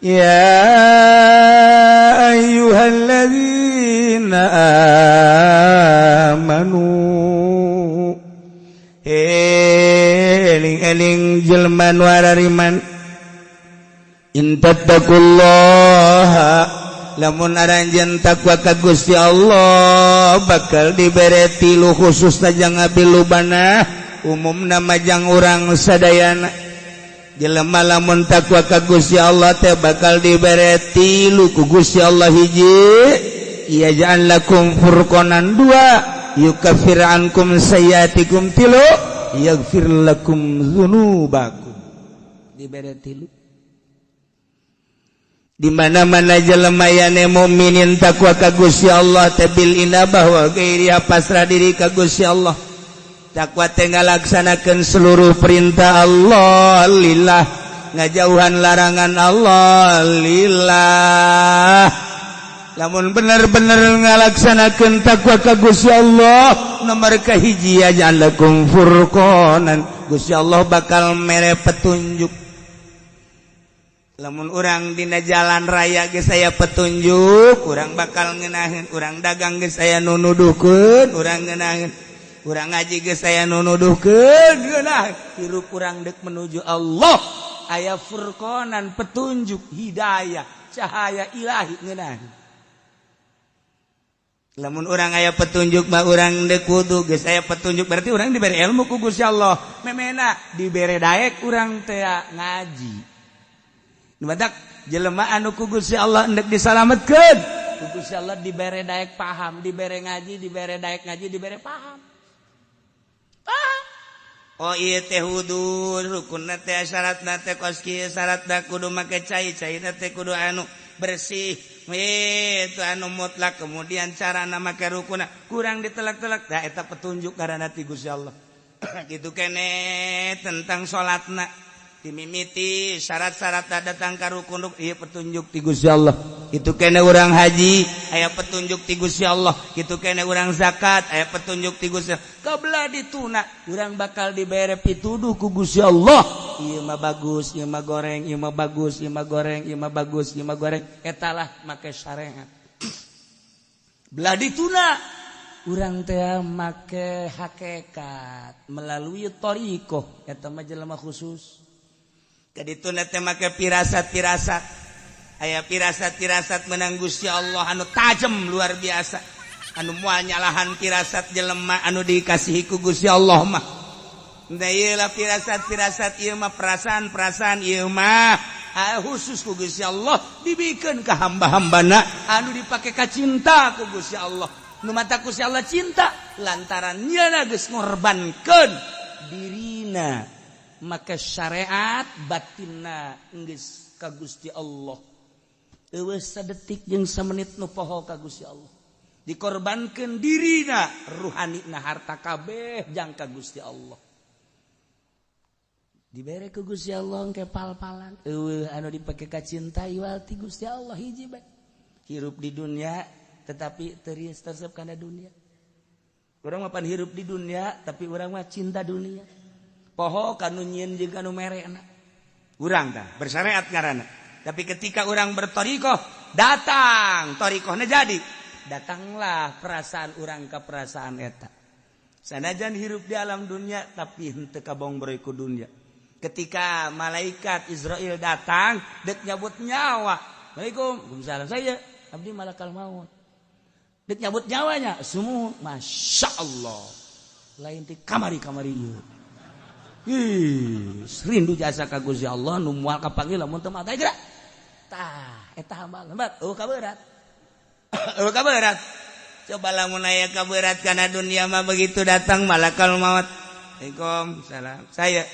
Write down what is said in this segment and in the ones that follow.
Ya ayyuhalladzina amanu, eling-eling jelma nu arariman, in tattaqullaha, lamun aranjeun takwa ka Gusti Allah, bakal dibere tilu, khususna jang Abil Lubana, umumna mah jang urang sadayana. Jelema lamun takwa ka Gusti Allah teh bakal dibere tilu ku Gusti Allah. Hiji, yaj'al lakum furqanan, dua, yukaffir ankum sayyiatikum, tilu, yaghfir lakum dzunubakum. Dibere tilu. Di mana-mana jelema yane mukminin takwa ka Gusti Allah teh bil inabah wa ghairiha, pasrah diri ka Gusti Allah. Takwa teh ngalaksanakeun seluruh perintah Allah lillah, ngajauhan larangan Allah lillah. Lamun bener-bener ngalaksanakeun takwa ka Gusti Allah, nomor kahiji, yaj'al lakum furqanan, Gusti Allah bakal mere petunjuk. Lamun urang dina jalan raya geus aya petunjuk, urang bakal ngeunaheun. Urang dagang geus aya nu nuduhkeun, urang ngeunaheun. Urang ngaji geus aya nu nuduhkeun, ngeunaheun. Hirup urang deuk menuju Allah, aya furqanan, petunjuk, hidayah, cahaya ilahi, ngeunaheun. Lamun urang aya petunjuk mah, urang deuk wudu geus aya petunjuk, berarti urang diberi ilmu ku Gusti Allah. Memena dibere daek urang teh ngaji. Badak jelema anu ku Gusti Allah hendak disalametkeun ku Gusti Allah, dibere daek paham, dibere ngaji, dibere daek ngaji, dibere paham. Paham. Oh iya teh wudu rukunna teh, syaratna teh kos kieu, syaratna kudu make cai, caina teh kudu anu bersih, itu anu mutlak, kemudian cara make rukuna kurang ditelak-telak. Dah eta petunjuk karena ti Gusti Allah. Gitu kene tentang salatna, dimimiti syarat-syarat datang ka rukun, ieu petunjuk ti Gusti Allah. Itu kene urang haji, aya petunjuk ti Gusti Allah. Gitu kene urang zakat, aya petunjuk ti Gusti Allah. Kebelah dituna urang bakal dibere pituduh ku Gusti Allah, ieu mah bagus, ieu mah goreng, ieu mah bagus, ieu mah goreng, ieu mah bagus, ieu mah goreng. Etalah make syariat. Belah dituna urang teh make hakikat melalui thariqoh, eta mah jelema khusus. Kadituna teh make pirasat-pirasat, aya pirasat-pirasat menang Gusti Allah anu tajam luar biasa, anu moal nyalahan pirasat jelema anu dikasihi ku Gusti Allah mah. Nah, ieu lah pirasat-pirasat, ieu mah perasaan-perasaan, ieu mah khusus ku Gusti Allah dibikeun ka hamba-hambana anu dipake ka cinta ku Gusti Allah. Nu mata Gusti Allah cinta lantaran nyana geus ngorbankeun dirina maka syariat, batinna geus ka Gusti Allah, eueuh sadetik jeung samenit nu poho ka Gusti Allah, dikorbankeun dirina, ruhanina, harta kabeh jang ka Gusti Allah, dibere ku Gusti Allah ke pal-palan. Eueuh anu dipake ka cinta iwal ti Gusti Allah. Hiji bae, hirup di dunia tetapi terius tersep kana dunia. Urang mah pan hirup di dunia, tapi urang mah cinta dunia, poho kanu nyieun jeung kanu merena. Urang tah bersyariat ngaranna, tapi ketika urang berthariqoh, datang thariqohna, jadi datanglah perasaan urang ke perasaan eta. Sanajan hirup di alam dunia, tapi henteu kabongbroy ku dunia. Ketika malaikat Izrail datang dek nyabut nyawa, "Assalamualaikum." "Waalaikumsalam." "Saya abdi malakal maut." Dek nyabut nyawanya semua, masya Allah, lain ti kamari kamari ieu. Ih, rindu jasa ka Gusti Allah nu moal kapanggil lamun teu mata gerak. Tah, eta hamba lembat, oh kaberat. Oh kaberat. Coba lamun aya kaberat kana dunia mah, begitu datang malakal maut. Waalaikumsalam. "Saya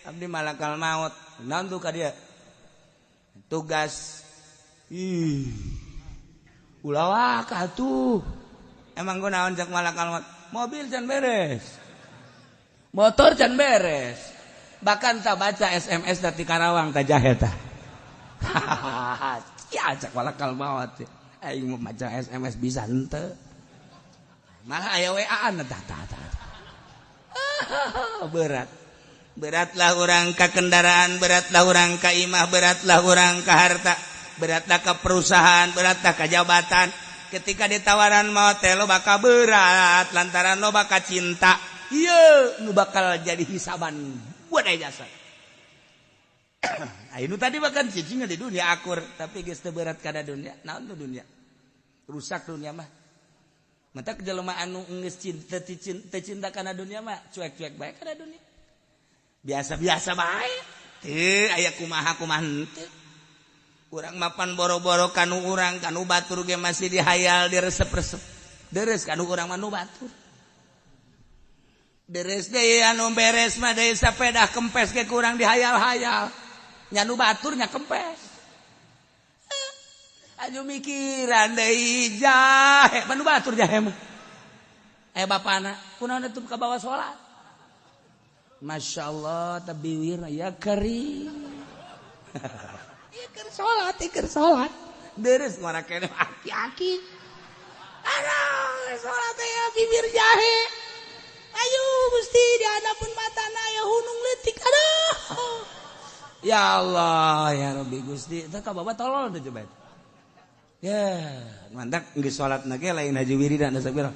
abdi malakal maut." Naon tuh ka dia? Tugas. Ih. Ulah waka tuh. Emang gua naon cak malakal maut? Mobil can beres. Motor can beres. Bahkan tak baca SMS dari Karawang tak jahe tah. Ya cak malakal maut. Aing mau baca SMS bisa henteu. Malah aya WA-an tah tah tah. Berat. Beratlah urang ka kendaraan, beratlah urang ka imah, beratlah urang ka harta, beratlah ka perusahaan, beratlah ka jabatan. Ketika ditawaran maot teh lo bakal berat lantaran lo bakal cinta. Ieu nu bakal jadi hisaban buat aya jasa. Ayo tadi bahkan cicing di dunia akur, tapi geus teu berat kana dunia. Naon tuh dunia? Rusak dunia mah. Mata jelema anu geus cinta cinta kana dunia mah cuek-cuek bae kana dunia. Biasa-biasa bae. Teu aya kumaha-kumaha henteu. Urang mapan boro-boro kanu urang kanu batur ge masih dihayal diresep-resep. Deres kanu urang mah nu batur. Deres deui anu beres mah deui sepeda kempes ge kurang dihayal-hayal. Nya nu batur nya kempes. Aju mikiran deui jahe, mah nu batur jahe mah. Aya bapana kunaon atuh ka bawa salat. Masya Allah tabiwir ya kering. Iker salat deres ngora kene aki-aki. Aduh salat ya bibir jahe. Ayo Gusti di hadapun matana aya hunung leutik. Aduh. Ya Allah ya Rabbi Gusti teh ka bawa tolol teh coba. Ya, mantak geus salatna ge lain haji wiridan astagfirullah.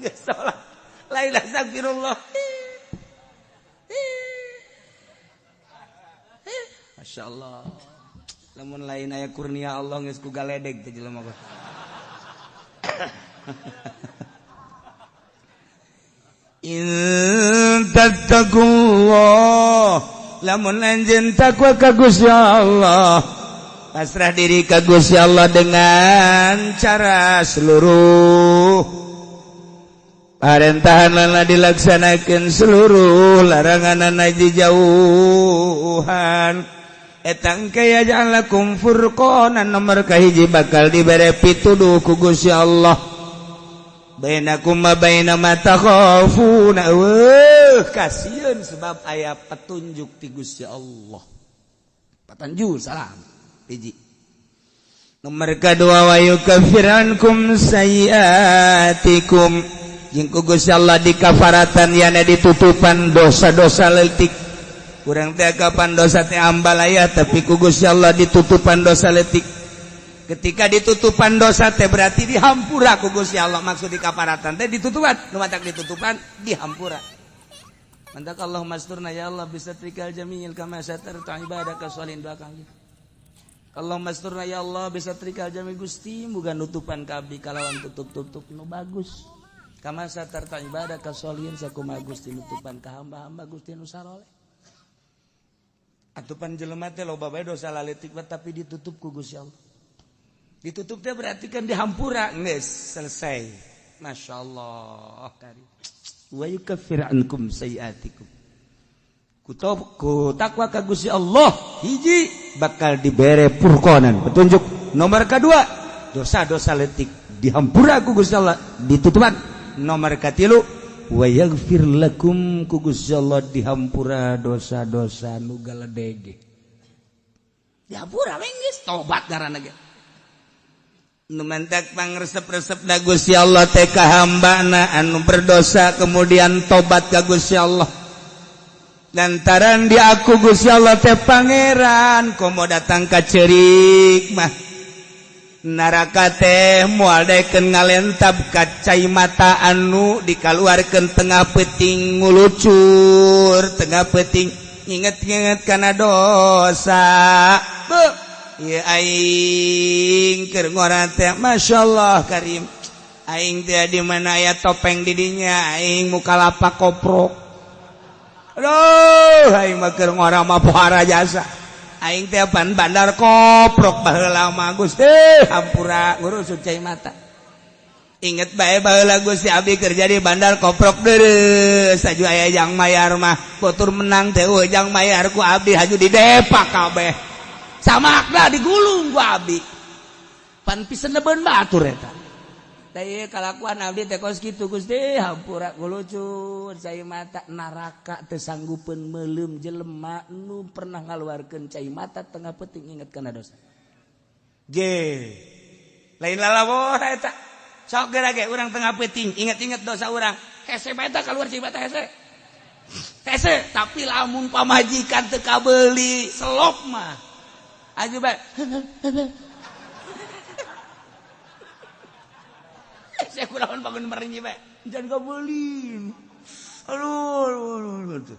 Geus salat lain astagfirullah. Masya Allah. Lamun lain aya kurnia Allah geus ku galedeg teh jelema mah. In tattaqullah, lamun anjeun takwa ka Gusti Allah, pasrah diri ka Gusti Allah dengan cara seluruh parentahanana dilaksanakeun, seluruh laranganana dijauhan. Eta engke yaj'al lakum furqanan, nomor kahiji bakal dibere pituduh ku Gusti Allah. Bainakum ma baina ma takhafuna. Weuh kasieun sebab aya petunjuk ti Gusti Allah. Patanju salam hiji. Nomor kadua wa yukaffir ankum sayiatikum. Jeung ku Gusti Allah dikafaratan yana ditutupan dosa-dosa leutik. Urang teh kapan dosa teh ambalaya tapi ku Gusti Allah ditutupan dosa leutik. Ketika ditutupan dosa teh berarti dihampura ku Gusti Allah. Maksud dikafaratan teh ditutupan, nu matak ditutupan dihampura. Mantak Allahumma asturna ya Allah bisatrikal jamil kama satarta ibadaka sholihin belakang. Allahumma asturna ya Allah bisatrikal jamil Gusti muga nutupan ka abdi kalawan tutup-tutup nu bagus. Kama satarta ibadaka sholihin sakumaha Gusti nutupan ka hamba-hamba Gusti nu saroleh. Atupan jelema teh loba bae dosa laletik tapi ditutup ku Gusti Allah. Ditutup teh berarti kan dihampura geus selesai. Masya Allah. Wa yukaffir ankum sayiatikum. Ku takwa ka Gusti Allah hiji bakal dibere furqanan petunjuk. Nomor kedua dosa-dosa letik dihampura ku Gusti Allah ditutupan. Nomor katilu wa yaghfir lakum ku Gusti Allah dihampura dosa-dosa nu galedeg. Dihampura we geus tobat ngaranna ge. Nu mantak pangresep-resep da Gusti Allah teh ka hambana anu berdosa kemudian tobat ka Gusti Allah. Lantaran diaku Gusti Allah teh pangeran komo datang ka ceurik mah neraka teh moal daekeun ngalentab ka cai mata anu dikaluarkeun tengah peuting ngulucur tengah peuting nginget-nginget kana dosa. Beuh ieu aing keur ngora teh masyaallah karim aing teh di mana aya topeng di dinya aing muka lapak koprok. Aduh aing mah keur ngora mah pohara jasa. Aing teh pan bandar koprok baheula mah Gusti hampura ngurus cai mata. Inget bae baheula Gusti abdi keur jadi bandar koprok deureuh saju aya jang mayar mah batur menang teh eueuh jang mayar ku abdi haju didepak kabeh. Samakna digulung ku abdi. Pan pisenebeun batur eta. Tah ieu kalakuan abdi teh kos kitu Gusti hampura ngulucur cai mata neraka teu sanggupeun meuleum jelema nu pernah ngaluarkeun cai mata tengah peuting inget kana dosa. Ge lain lalawora eta. Sok geura ge urang tengah peuting, inget-inget dosa urang. Hese bae tah keluar cai mata hese. Hese, tapi lamun pamajikan teu kabeuli, selop mah. Aju bae. Hese kulawan bangun merenyi bae. Jangan kabeuli. Aduh, aduh, aduh.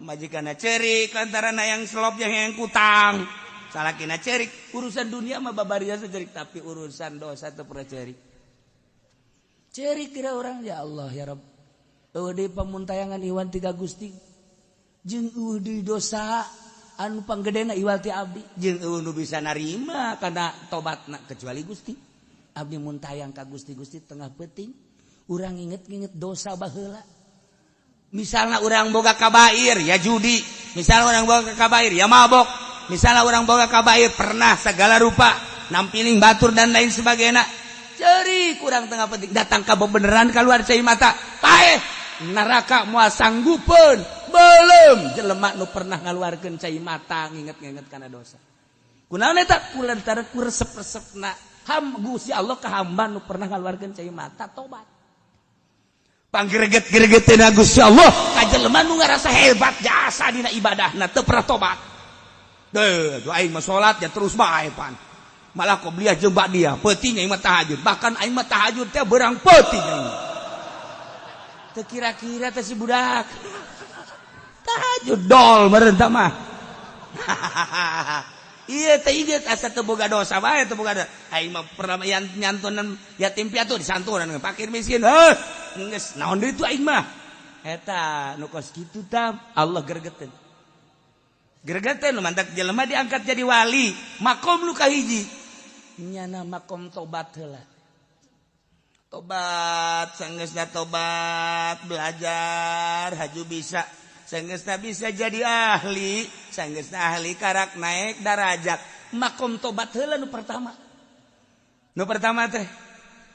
Pamajikanna cerik lantaran yang selop yang kutang. Salakina cerik, urusan dunia mah babaria cerik, tapi urusan dosa teu pernah cerik. Cerik kira orang ya Allah ya Rabb. Eueuh deui pamuntayangan iwan tiga Gusti. Jeung eueuh deui dosa anu panggedena iwal ti abdi. Jeung eueuh nu bisa narima kana tobatna kecuali Gusti. Abdi muntayang ka Gusti, Gusti tengah peuting urang inget-inget dosa baheula. Misalnya orang boga kabair ya judi, misalnya orang boga kabair ya mabok, misalnya orang boga kabair pernah segala rupa nampiling batur dan lain sebagainya. Ceri kurang tengah penting datang ka beneran keluar cai mata paeh neraka moal sanggupeun belum jelema nu pernah ngaluarkeun cai mata nginget-nginget kana dosa. Kunaon eta kulantaran ku resep-resepna ham Gusti Allah ka hamba nu pernah ngaluarkeun cai mata tobat. Panggereget-geregeteuna Gusti Allah ka jelema nu ngarasa hebat jasa dina ibadahna teu pernah tobat. Deuh, aing mah salat ya terus bae pan. Malah qobliyah jeung ba'diyah, peuting aing mah tahajud. Bahkan aing mah tahajud teh beurang peuting aing. Teu kira-kira teh si budak. Tahajud dol meureun tah mah. Iya teh inget asa teu boga dosa bae teu boga dosa. Aing mah pernah nyantunan yatim piatu disantunan fakir miskin. Heuh, geus naon deui tu aing mah. Eta nu kos kitu tah Allah gregeteun. Gregeteun nu mantak jelema diangkat jadi wali, makom nu kahiji. Nyana makom tobat heula. Tobat sanggeusna tobat belajar haju bisa. Sanggeusna bisa jadi ahli, sanggeusna ahli karak naik darajat. Makom tobat heula nu pertama. Nu pertama teh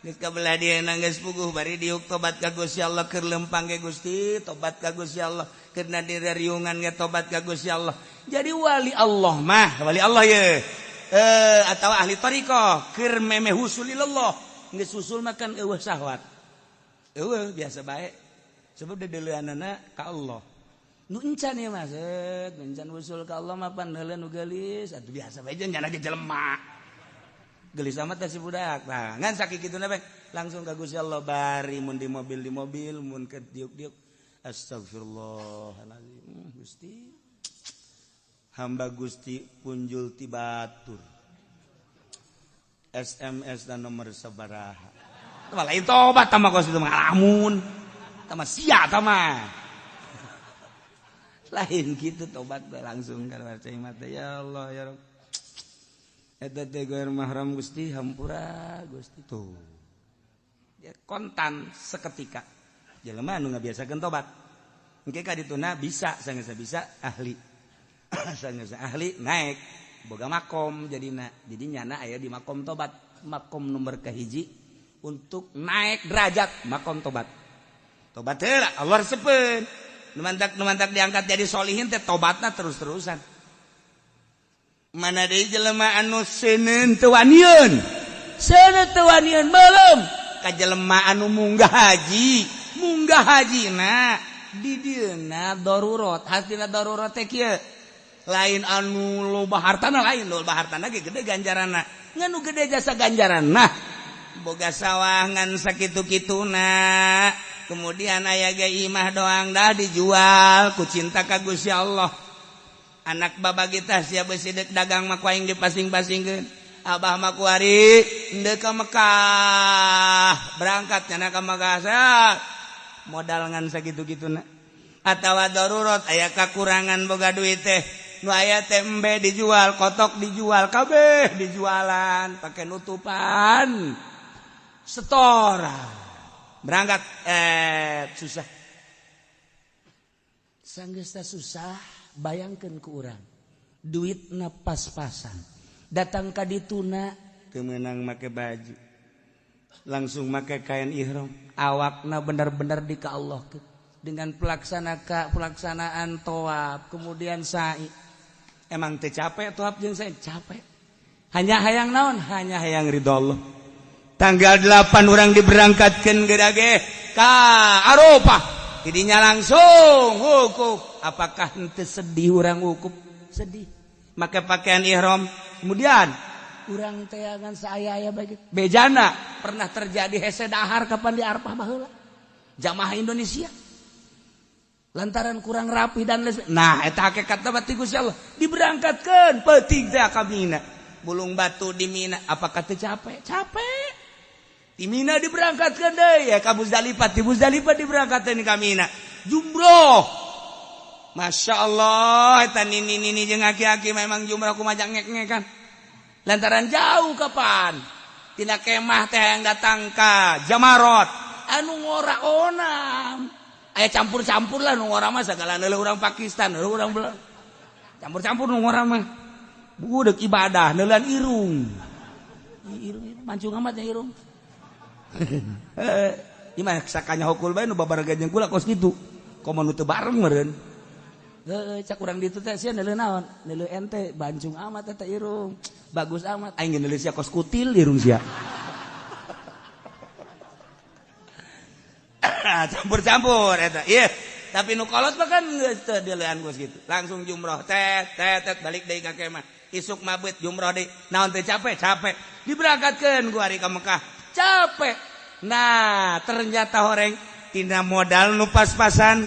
geus kabelah dieuna geus puguh bari diuk tobat ka Gusti Allah keur lempang ge Gusti, tobat ka Gusti Allah, keur nadiriungan ge tobat ka Gusti Allah. Jadi wali Allah mah, wali Allah ye. Atau ahli thariqah keur memeh husul ilallah, geus husul makan eueuh syahwat. Eueuh biasa bae. Sebab dedeuleunana ka Allah. Nu encan ya mas, encan usul ka Allah mah pan heula nu geulis, atuh biasa bae jeung nyana ge jelema. Geulis amat teh si budak. Nah, ngan sakituna bae langsung ka Gusti Allah bari mun di mobil mun ke diuk-diuk. Astagfirullahalazim. Gusti. Hamba Gusti punjul ti batur. SMS dan nomor sabaraha. Tah lain tobat tah mah kos itu ngalamun. Tah mah sia tah mah. Lain gitu tobat langsung keluar cai mata ya Allah ya Rabb. Eta teh goer mahram Gusti hampura Gusti tuh. Ya kontan seketika. Jelema anu ngabiasakeun tobat. Engke ka dituna bisa sanggeus bisa ahli. Sanggeus ahli naik boga makom jadina. Jadi nyana aya di makom tobat, makom nomor kahiji untuk naik derajat makom tobat. Tobat heula Allah resepeun. Numantak diangkat jadi solihin teh tobatna terus-terusan. Mana deui jelema anu seuneun teu wanieun. Seuneun teu wanieun belum ka jelema anu munggah haji, munggah hajina di dieuna darurat, hastina darurat teh kieu. Lain anu loba hartana lain, loba hartana ge gede ganjaranna. Ngan nu gede jasa ganjaranna. Boga sawah ngan sakitu-kituna. Kemudian aya ge imah doang dah dijual ku cinta ka Gusti Allah. Anak babagi tah sia beusi deuk dagang mah ku aing dipasing-pasingkeun. Abah mah kuari deuk ka Mekah, berangkat cenah ka Mekah. Modal ngan sakitu-kituna. Atawa darurat aya kakurangan boga duit teh. Nu aya teh embe dijual, kotok dijual, kabeh dijualan, pake nutupan. Setora. Berangkat susah. Sanggeusna susah, bayangkeun ku urang. Duitna pas-pasan. Datang ka dituna teu meunang make baju. Langsung make kain ihram. Awakna bener-bener di ka Allah dengan pelaksanaan tawaf, kemudian sa'i. Emang teu capek tawaf jeung sa'i? Capek. Hanya hayang naon? Hanya hayang ridho Allah. Tanggal 8 orang diberangkatkan gedage ka Arafah. Didinya langsung wukuf. Apakah henteu sedih urang wukuf? Sedih. Make pakaian ihram. Kemudian urang teh ngan saaya-aya bae bejana pernah terjadi hese dahar kapan di Arafah baheula. Jamaah Indonesia lantaran kurang rapi dan les. Nah, eta hakikatna berarti Gusti Allah diberangkatkeun peuting teh ka Mina. Bulung batu di Mina, apakah teu capek? Capek. Di Mina diberangkatkeun deui ya ka Muzdalifah, di Muzdalifah diberangkatkeun ka Mina. Jumroh. Masya Allah, eta nini-nini jeung aki-aki memang jumroh kumaha ngek-ngekan. Lantaran jauh kapan? Tina kemah teh yang datang ka Jamarot, anu ngora onam. Aya campur-campur lah nu ngora mah sagala neuleuh urang Pakistan, neuleuh urang Belanda. Campur-campur nu ngora mah. Budak ibadah neuleuhan irung. Irung mancung amat ya irung. Ieu mah sakanya hokul bae nu babaraga jeung kula kos kitu. Komo nu teu bareng meureun. Heuh cak urang ditu teh sia neuleuh naon? Neuleuh ente bancung amat eta irung. Bagus amat. Aing ge neuleuh sia kos kutil irung sia. Campur-campur eta. Ieu, tapi nu kolot mah kan geus teu dileuan geus kitu. Langsung jumroh tet tet tet balik deui ka kemah. Isuk mabet jumroh deui. Naon teh capek? Capek. Diberangkatkeun ku ari ka Mekah. Capek. Nah, ternyata horeng tina modal nu pas-pasan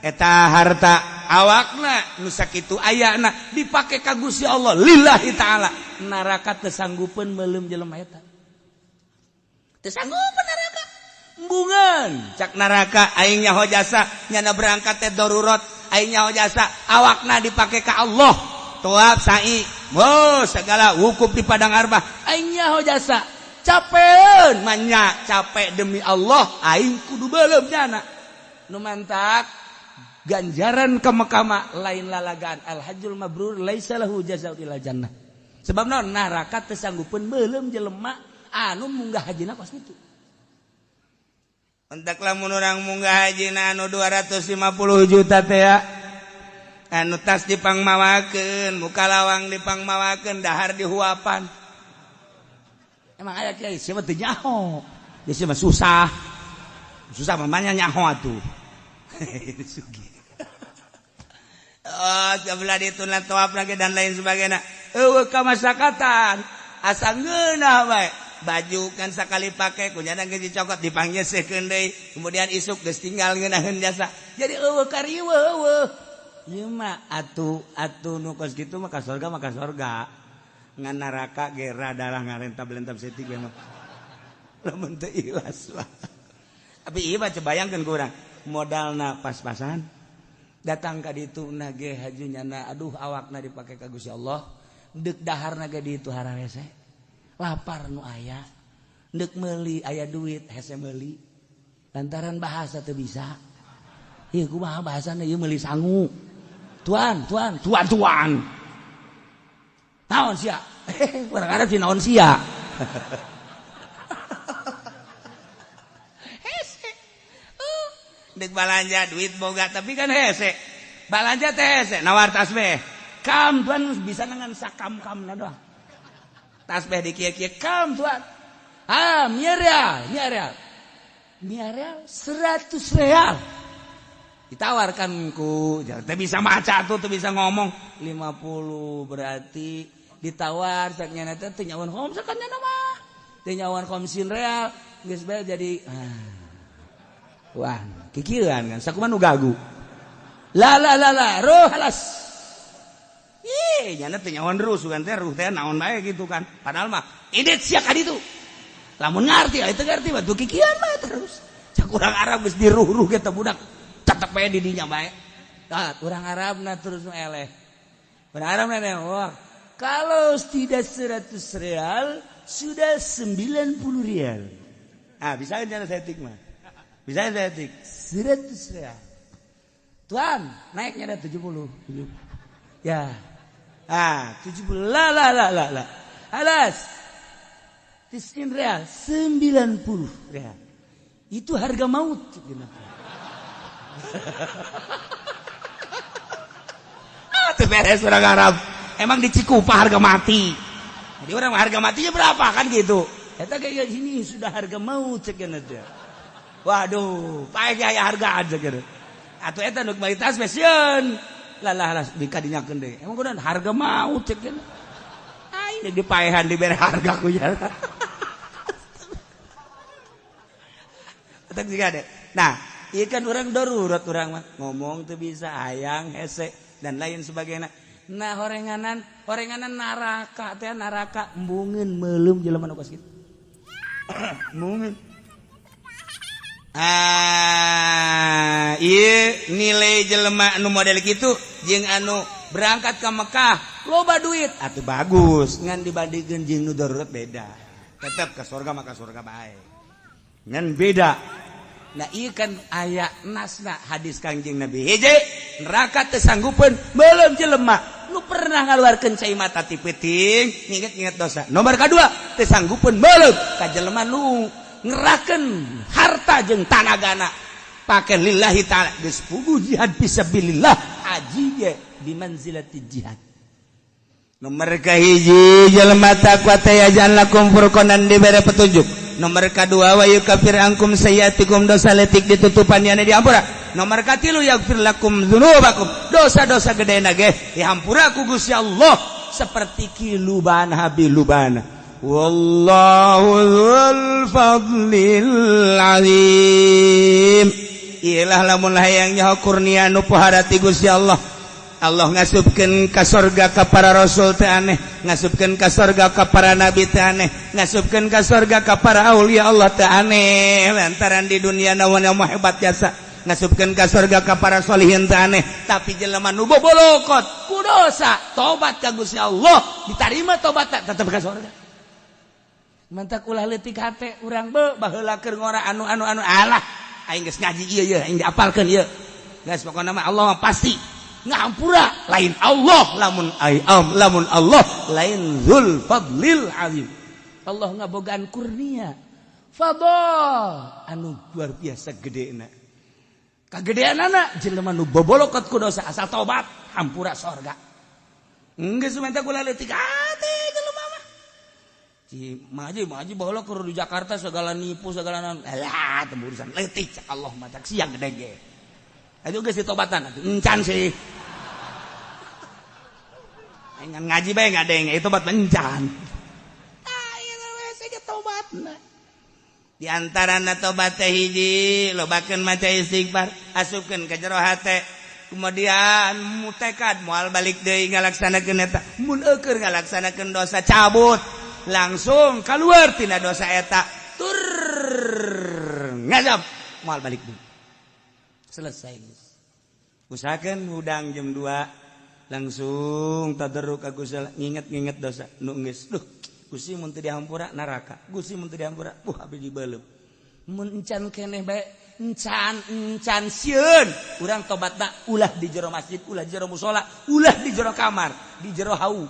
eta harta awakna nu sakitu ayana dipake ka Gusti Allah lillahi taala. Neraka teu sanggupeun meuleum jelema eta. Teu sanggupeun neraka. Embungan cak neraka aing nyaho jasa nyana berangkat teh darurat aing nyaho jasa awakna dipake ka Allah tawaf sa'i oh segala wukuf di padang Arafah aing nyaho jasa capeun manya capek demi Allah aing kudu beuleum nyana nu mantak ganjaran ke Mekah mah lain lalagaan al hajjul mabrur laisa lahu jazaa'un illa jannah sebab naon neraka teu sanggupeun beuleum jelema anu munggah hajina kos kitu. Entak lamun urang munggah hajina anu 250 juta teh ya. Anu tas dipangmawakeun, muka lawang dipangmawakeun, dahar dihuapan. Emang aya kiai sia mah teu nyaho. Ya sia mah susah. Susah mamanya nyaho atuh. Sugih. Oh, sebelah dituna tawaf lagi dan lain sebagainya. Eueuh kamasyarakatan asa ngeunah bae. Baju kan sakali pakai kunyana geus dicokot dipangnyeuseuhkeun deui kemudian isuk geus tinggal ngeunaheun jasa jadi eueuh kariweuh eueuh ieu mah atuh atuh nu kos kitu mah ka sorga mah ka sorga ngan neraka ge radalah ngarentab-lentab setik ge mah lamun teu ikhlas mah tapi ieu mah coba bayangkeun ku urang modalna pas-pasan datang ka ditu na ge haji nyana aduh awakna dipake ka Gusti Allah deuk daharna ge ditu hararese lapar nu aya ndek meuli aya duit hese meuli lantaran bahasa teu bisa ieu kumaha bahasana ieu meuli sangu tuan tuan tuan tuan naon sia urang Arab sih naon sia hese ndek balanja duit boga tapi kan hese balanja teh hese nawar tasbih kam tuan bisa dengan sakam-kamna doang tasbih di kia-kia kam tuan ah mia real 100 real ditawarkan ku teu bisa maca tuh teu bisa ngomong 50 berarti ditawar cak nyana teh teu nyawan khomsa kan nyana mah teu nyawan khamsin real geus bae jadi wah kikieuan kan sakumaha nu gagu la la la la roh halas. Ih, nyana teu nyawan ruh sugan teh ruh teh naon bae gitu kan. Padahal mah indit sia ka ditu. Lamun ngarti aya teu ngarti mah kikieuan bae terus. Cak urang Arab geus diruh-ruh ge teh budak. Tetep bae di dinya bae. Tah, urang Arabna terus nu eleh. Urang Arabna teh wah, kalau tidak 100 real sudah 90 real. Ah, bisa nyana setik mah. Bisa setik 100 real. Tuan, naiknya ada 70. Ya. Ah, 70 la la la la la. Alas. Tis'in real, 90 real. Itu harga maut. Ah, teu beres orang Arab. Emang di Cikupa harga mati. Jadi orang harga matinya berapa kan gitu. Eta kayak gini sudah harga mau cek teh. Waduh, pae aya harga aja gitu. Atuh eta nu meuli tas fashion. Lah lah lah dikadinyakeun deui. Emang kudu harga mau cek. Aing dipaehan dibere harga ku ya. Eta juga deh. Nah, ieu kan urang darurat urang mah ngomong teu bisa hayang hese dan lain sebagainya. Nah, horenganan horenganan neraka teh neraka embungeun meuleum jelema nu kos kitu. Embungeun. Ah, ieu nilai jelema anu model kitu jeung anu berangkat ke Mekah loba duit atuh bagus ngan dibandingkeun jeung nu darurat beda. Tetep ke surga maka surga bae. Ngan beda. Nah ieu kan aya nasna hadis Kangjeng Nabi hiji neraka teu sanggupeun meuleum jelema nu pernah ngaluarkeun cai mata ti peuting nginget-nginget dosa. Nomor kadua teu sanggupeun meuleum ka jelema nu ngerakeun harta jeung tanagana pake lillahi ta'ala geus puguh jihad fisabilillah haji ge di manzilati jihad. Nomor kahiji jelema takwa teh yaj'al lakum furqanan dibere petunjuk. Nomor kadua wa yukafir ankum sayyiatikum dosa letik ditutupan yana dihampura. Nomor katilu yaghfir lakum dzunubakum dosa-dosa gedena ge dihampura ku Gusti Allah seperti kiluban habilubana. Wallahu dzul fadlil azim. Ilah lamun hayang nyaho kurnia nu pohara ti Gusti Allah. Allah ngasupkeun ka sorga ka para rasul teh aneh, ngasupkeun ka sorga ka para nabi teh aneh, ngasupkeun ka sorga ka para aulia Allah teh aneh. Lantaran di dunia naon mah hebat jasa, ngasupkeun ka sorga ka para solihin teh aneh, tapi jelema nu bobolokot ku dosa, tobat ka Gusti Allah, ditarima tobat tetep ka sorga. Mantak ulah leutik hate urang be baheula keur ngora anu anu anu alah aing geus ngaji ieu ieu aing diapalkeun ieu. Geus pokona mah Allah mah pasti ngampura lain Allah lamun ayam lamun Allah lain dzul fadlil azim. Allah ngabogaan kurnia fadl anu luar biasa gedena. Kagedeanana jelema nu bobolokot ku dosa asal tobat hampura sorga. Geus menta kula leutik hate jelema mah. Ci maji maji baheula keur di Jakarta segala nipu segala naon. Alah teu urusan leutik cak Allah mah cak siang gede ge. Aduh geus ditobatan atuh encan sih. Aing ngaji bae ngadeng itu tobat encan. Tah ieu we ge tobatna. Di antarana tobat teh hiji lobakeun maca istighfar, asupkeun ka jero hate. Kemudian mutekad moal balik deui ngalaksanakeun eta. Mun eueur ngalaksanakeun dosa cabut, langsung keluar tina dosa eta. Tur ngazab moal balik deui. Selesai guys. Usahakan hudang jam 2 langsung tadarruk ka Gusti Allah nginget-nginget dosa nu geus. Duh, Gusti mun teu dihampura neraka. Gusti mun teu dihampura, abdi dibeuleum. Mun encan keneh bae, encan encan sieun. Urang tobatna ulah di jero masjid, ulah di jero musala, ulah di jero kamar, di jero hau.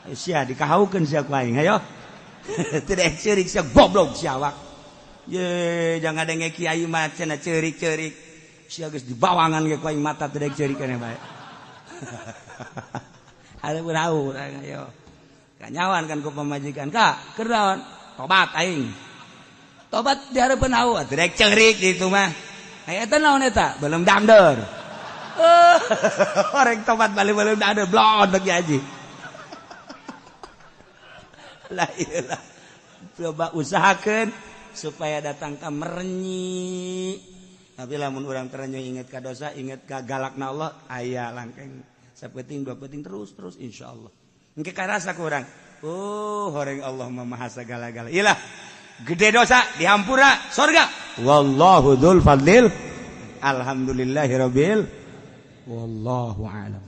Ayo sia dikahaukeun sia ku aing, hayo. Teu daek ceurik sia goblok sia awak. Ye, jangan denge kiai mah cenah ceurik-ceurik. Sia geus dibawangan ge ku aing mata teu daek ceurik keneh bae. Ada berau ayo. Kanyawan kan ku pamajikan, "Kak, keur naon?" Tobat aing. Tobat di hareupeun hau, teu daek ceurik ditu mah. Aya eta naon eta? Belum damder. Orang tobat balik belum damder, blon bagi haji. Lah iyalah. Coba usahakeun supaya datang ke merenyi. Tapi lamun urang terenyuh inget ka dosa, inget ka galakna Allah, aya langkeng sapeting dua peting terus terus insyaallah. Engke karasa ku urang. Oh, horeng Allah mah maha sagala-gala. Iyalah, gede dosa dihampura sorga. Wallahu dzul fadlil. Alhamdulillahirabbil wallahu a'lam.